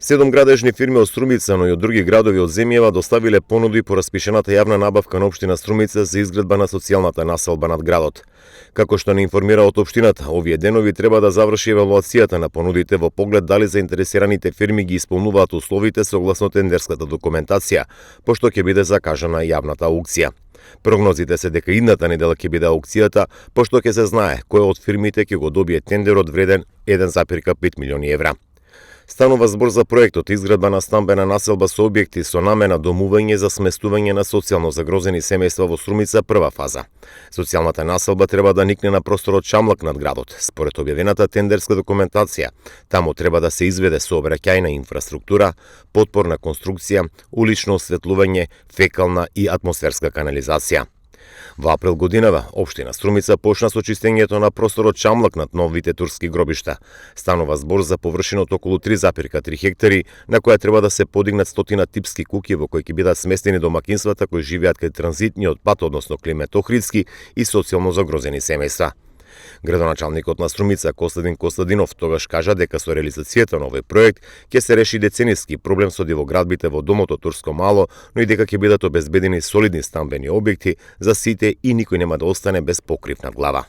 Седум градежни фирми од Струмица, но и од други градови од земјава доставиле понуди по распишената јавна набавка на општина Струмица за изградба на социјалната населба над градот. Како што не информира од општината, овие денови треба да заврши евалуацијата на понудите во поглед дали заинтересираните фирми ги исполнуваат условите согласно тендерската документација, пошто ќе биде закажана јавната аукција. Прогнозите се дека идната недела ќе биде аукцијата, пошто ќе се знае кој од фирмите ќе го добие тендерот вреден 1,5 милиони евра. Станува збор за проектот изградба на стамбена населба со објекти со намена домување за сместување на социјално загрозени семејства во Струмица прва фаза. Социјалната населба треба да никне на просторот Чамлак над градот. Според објавената тендерска документација, таму треба да се изведе сообраќајна инфраструктура, потпорна конструкција, улично осветлување, фекална и атмосферска канализација. Во април годинава, општина Струмица почна со чистењето на просторот Чамлак над новите турски гробишта. Станува збор за површина од околу 3,3 хектари, на која треба да се подигнат 100 типски куќи во кои ќе бидат сместени домакинствата кои живеат кај транзитниот пат, односно Климет Охридски и социјално загрозени семејства. Градоначалникот на Струмица Костадин Костадинов тогаш кажа дека со реализацијата на овој проект ќе се реши децениски проблем со дивоградбите во домото Турско мало, но и дека ќе бидат обезбедени солидни стамбени објекти за сите и никој нема да остане без покрив над глава.